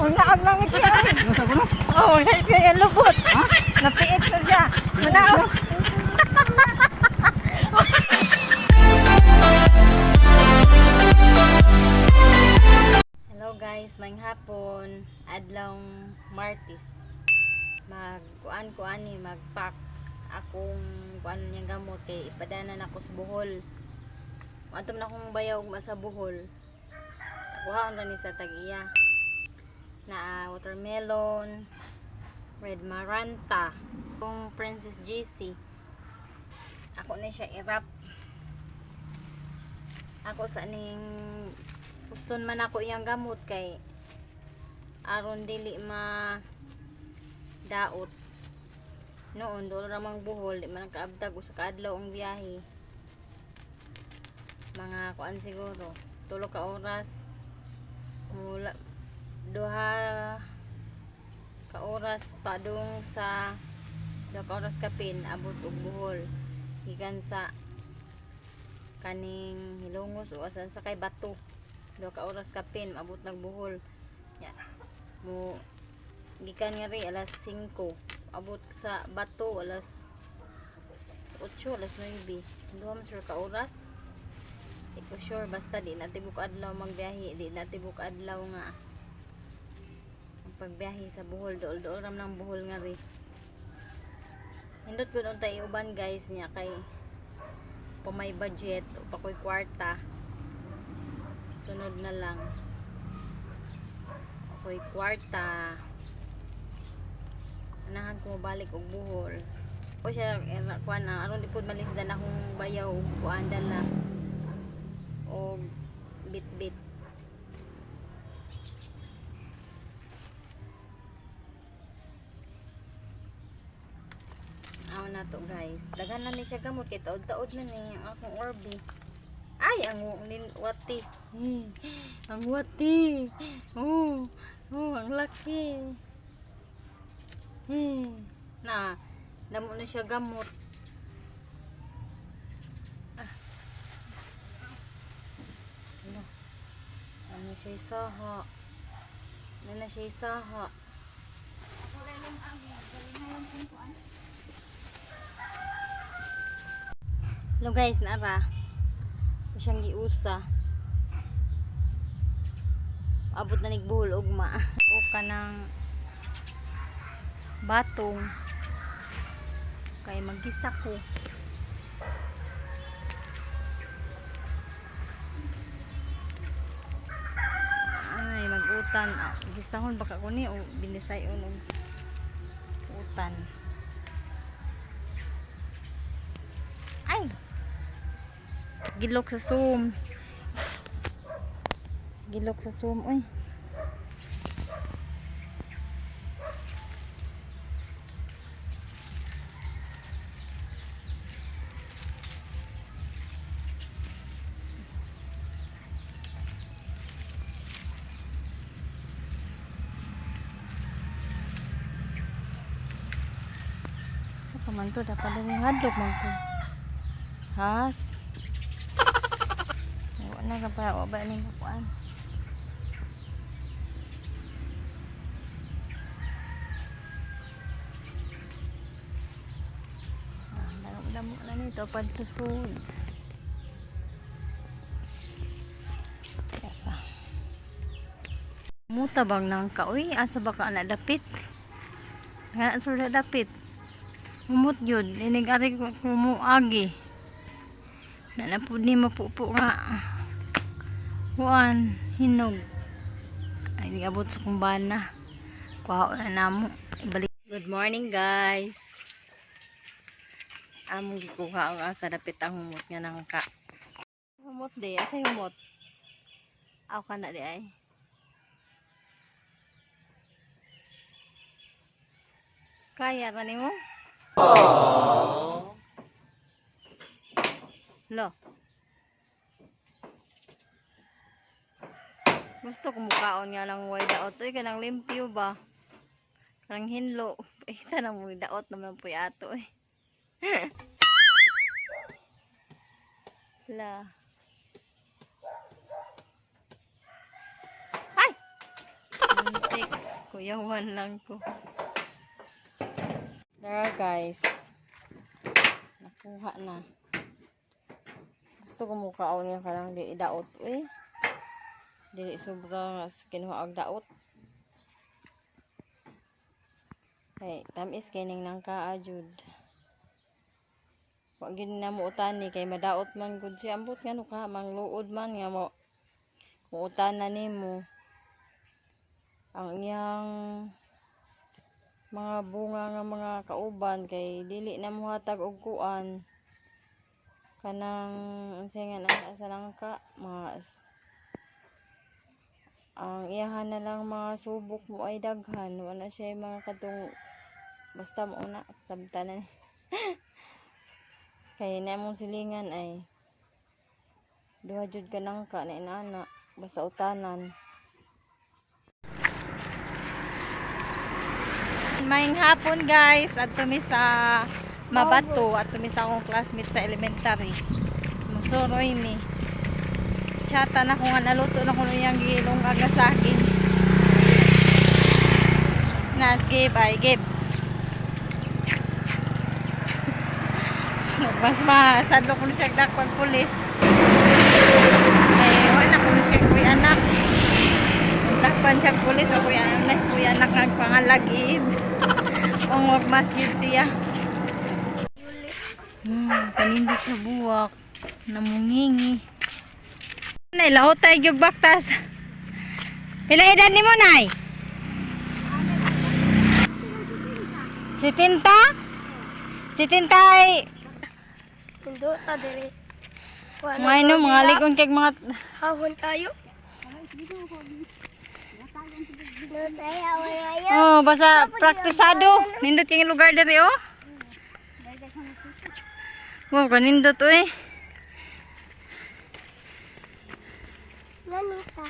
Ang naog lang ito. Nasa ko na? Oh, sa ito yung lubot. Napiit na siya. Manaog. Hello guys, maayong hapon. Adlong Martes. Mag kuan ko ani, magpack akong kuan niyang gamot kay ipadanan ako sa Bohol. Atom na akong bayaw ugma sa Bohol. Kuhaon ra ni sa tag-iya. Na watermelon, red maranta, kung Princess GC. Ako na siya i-wrap. Ako sa ning guston man ako iyang gamot kay aron dili ma daot. Noon doon ramang Bohol, di man nakaabdag usa ka adlaw ang biyahe. Mga kuan siguro, 3 ka oras. Mula 2 ka oras padung sa 2 ka oras kapin abot og Bohol. Gikan sa kaning Hilongos o asan sa kay Bato. 2 ka oras kapin abot nag Bohol. Ya. Mo gikan nga ri alas 5 abot sa Bato alas 8, alas 9. Duha man sure ka oras. Di ko sure, basta di na tibok adlaw magbiyahe, di na tibok adlaw nga ang pagbiyahe sa Bohol, dool-dool ram ng Bohol nga ri. Hindot ko unta iuban guys niya kay pumay budget o pa ko'y kwarta. Sunod na lang. Ako'y kwarta. Anahan ko mabalik og Bohol. O siya kuan na aron di pud malisdan akong bayaw og kuan dala og bit-bit. Aw na to guys. Daghan na ni siya gamot kay taod-taod na ni ang akong orbi. Ay, ang nin wati. Ang wati. Oh, ang laki. Na, damo na siya gamot. Ah. Ano? Ano siya isaha? Ano na siya isaha? Hello guys, nara. Ako siyang giusa. Abot na nigbuhol ugma. O kanang batong kay magisa ko. Ay, magutan. Ah, gisahon baka ko ni o binisay og utan. Ay! Gilok sa Zoom. Gilok sa Zoom, uy. Sa pa man to, dapat din hadlok man ko. Has. Wala na ka pa, wa ba ning kakuan. Ah, damo na nito padlusod. Yasa. Muta bang nang ka uy, asa ba ka na dapit? Nga sur na dapit. Umot yun, inig ari ko kumuagi. Na na pud ni mapupo nga. Kuan, hinog. Ay, di abot sa kumbana. Kuha na namo. Ibalik. Good morning guys. Among gikuha ang asa dapit ang humot nga nangka. Humot di, asa humot? Aw ka na di ay. Kaya ra nimo? Lo. Gusto ko mukaon nga lang way daot. Uy, kanang limpyo ba? Kanang hinlo. Ay, tanang mo daot naman po ato eh. La. Ay! Muntik. Kuyawan lang ko. There, guys. Nakuha na. Gusto ko mukaon nga kanang di daot eh. Dili sobra kinuha og daot. Kay tamis kay ning nangka jud. Wa gyud na mo utani kay madaot man gud siya. Ambot nga no ka mangluod man nga mo kung utanan nimo ang iyang mga bunga nga mga kauban kay dili na mohatag og kuan kanang unsay nga na sa langka mga ang iyahan na lang mga subok mo ay daghan, wala siya mga katong basta mo na sabta na ni. Kay na mong silingan ay duha jud ka nangka na inana basta utanan. Maayong hapon, guys, at mi sa Mabato at mi sa akong classmate sa elementary. Musuroy mi. Chata na ko nga naluto na ko niyang gilong aga sa akin. Nas give ay give. Mas masadlo ko na siya dakpan pulis. Eh, wala ko na siya kuy anak. Dakpan siya pulis o kuy anak, kuy anak nagpangalagib. Ang wag masgid siya. Kanindot sa buwak. Namungingi. Nay, laot tayo yung baktas. Pila edad ni mo, Nay? Si Tinta? Si Tinta ay Nindot ta diri. Mga ino, mga ligon kay mga Kahon tayo. Oh, basta praktisado. Nindot yung lugar diri oh. Wow, kanindot oy. Nanita.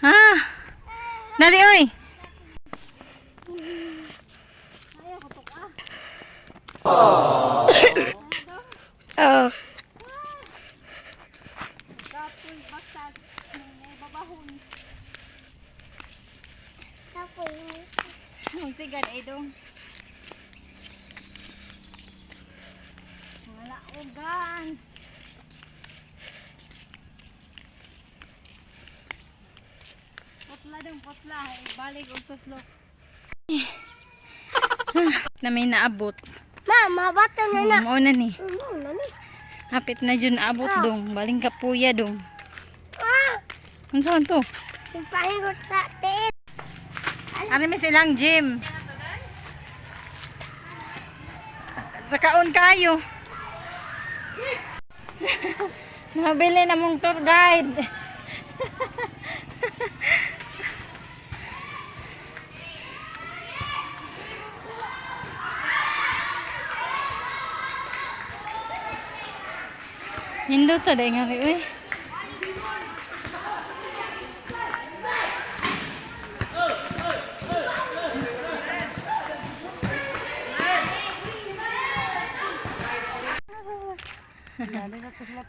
Ha? Dali oy. Oh. Magsigan ay dong. Mga laugan. Putla dong, putla. Ay, balik og tuslok. Na may naabot. Mama, bato na na. Mao na ni. Ano na ni? Hapit na dyan naabot dong. Baling kapuya dong. Ah! Unsa man to? Ipahingot sa tiil. Ano may silang gym? Sa kaon kayo. Nabili na mong tour guide. Nindot ta dai nga ri uy.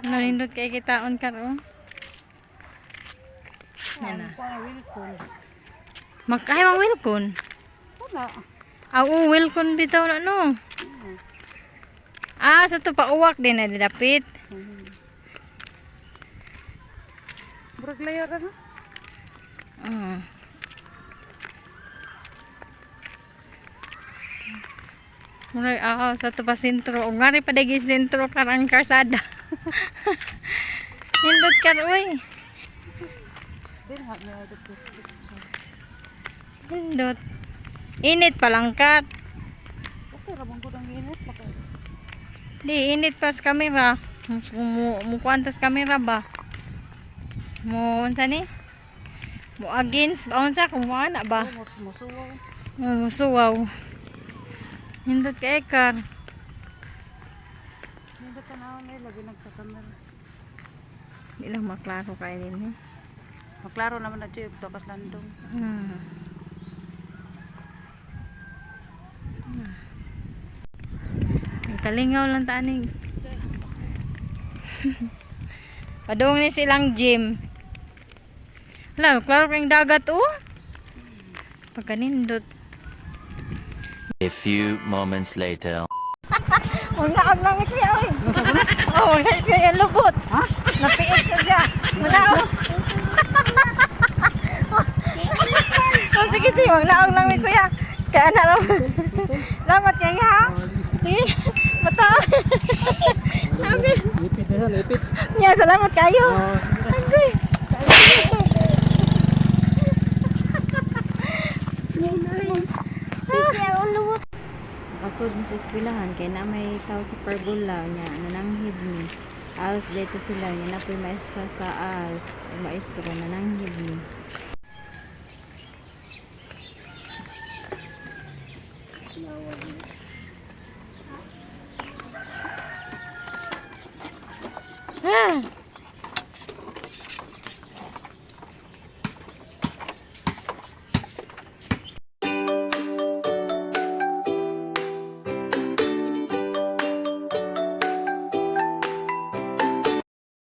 Ano nindot kay kitaon karon? Yan na. Magkay mang wilkon. Wala. Ah, oo, wilkon bitaw na no. Ah, sa to pa uwak din na dapit. Murag layo ra no. Ah. Murag ako sa to pa sentro. O ngari pa dagi sentro karang karsada. Nindot kar uy. Din ha na dito. Nindot. Init palangkat. Okay ra bang gud ang init maka. Di init pa sa kamera. Mu mukuan tas kamera ba? Mo unsa ni? Mo against ba unsa kung mo ana ba? Mo musuwaw. Mo musuwaw. Nindot kay kar. Nindot tanaw na lagi nag sa camera. Di lang maklaro kay din eh. Maklaro naman na jud takas landong. Ang kalingaw lang taning. Padung ni silang gym. Hala, klaro kayong dagat oh. Pagkanindot. A few moments later. Maglaog lang ni Kuya, oy. Oh, sa kuya lubot. Ha? Napiit ka siya. Maglaog. Oh, sige, sige. Maglaog lang ni Kuya. Kaya na lang. Salamat kayo, ha? Sige. Bata. Okay. Ipit na yan, ipit. Yeah, salamat kayo. Agoy. Sige, ang lubot. Nakasud mi sa eskwelahan kay na may tao sa pergola niya nananghid mi. Als dito sila niya na po'y maestra sa als o maestro nananghid mi.